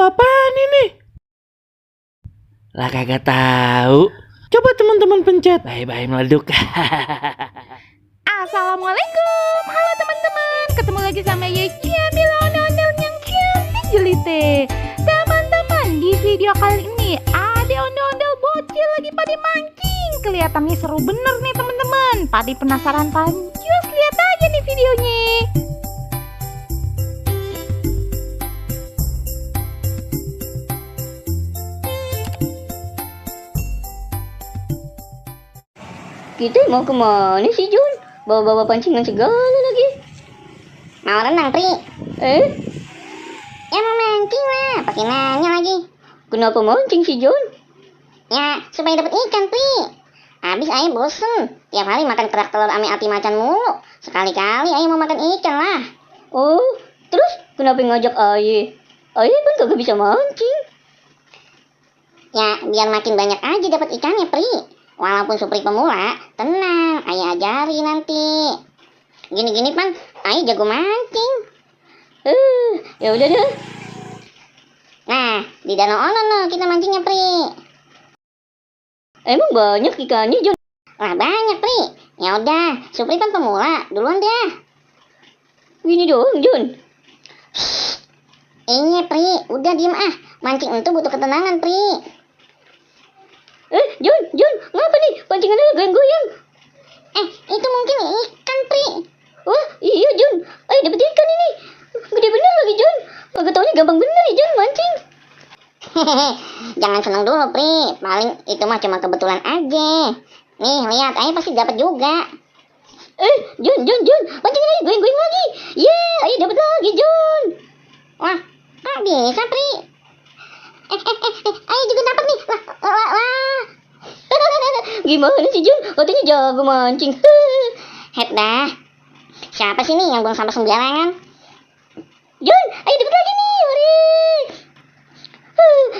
apaan ini? Lah kagak tahu. Coba teman-teman pencet. Bye-bye meleduk. Assalamualaikum, halo teman-teman. Ketemu lagi sama Yeci Amila ondel-ondel yang cantik jelite. Teman-teman, di video kali ini ada ondel-ondel bocil lagi pada mancing. Kelihatannya seru bener nih teman-teman. Pada penasaran panjus, lihat aja nih videonya. Kita mau kemana sih Jun? Bawa-bawa pancingan segala lagi. Mau renang, Pri? Ya mau mancing lah, pakai nanya lagi. Kenapa mancing sih Jun? Ya, supaya dapat ikan, Pri. Habis ayah bosen, tiap hari makan kerak telur ame ati macan mulu. Sekali-kali ayah mau makan ikan lah. Oh, terus kenapa ngajak ayah? Ayah kan kagak bisa mancing. Ya, biar makin banyak aja dapat ikannya, Pri. Walaupun Supri pemula, tenang, ayah ajari nanti. Gini-gini pan, ayah jago mancing. Ya udah deh. Nah, di danau ono kita mancingnya, Pri. Emang banyak ikannya Jun? Lah banyak, Pri. Ya udah, Supri kan pemula, duluan deh. Gini doang Jun. Iya, Pri, udah diem ah. Mancing itu butuh ketenangan, Pri. Jun, ngapa nih? Pancingannya goyang-goyang. Itu mungkin ikan, Pri. Wah, iya Jun. Ayo dapet ikan ini. Gede bener lagi Jun. Gak taunya gampang bener ya Jun mancing. Jangan seneng dulu, Pri. Paling itu mah cuma kebetulan aja. Nih, lihat, ayah pasti dapat juga. Jun. Pancingan aja goyang-goyang lagi. Ayo dapet lagi Jun. Wah, kok bisa, Pri? Ayah juga dapat nih. Wah. Gimana sih Jun? Katanya jago mancing. Het dah. Siapa sih nih yang buang sampah sembarangan? Jun, ayo dapet lagi nih. Mari.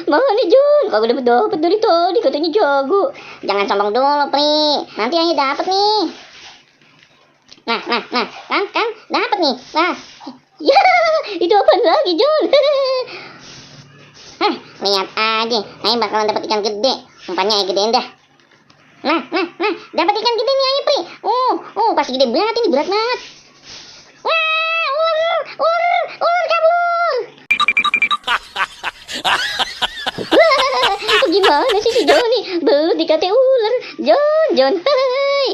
Mana Jun? Kagak dapet dari tadi. Katanya jago. Jangan sombong dulu, Pri. Nanti ayah dapat nih. Nah, kan dapat nih. Nah, Ya, itu apaan lagi Jun? lihat aja. Ayah bakalan dapat ikan gede. Umpannya ayah gedein dah. Nah, dapat ikan gede nih ayah, Pri. Pas gede banget ini, berat banget. Wah, ular kabur. Gimana sih si Joni? Belut dikata ular. Jon, hai.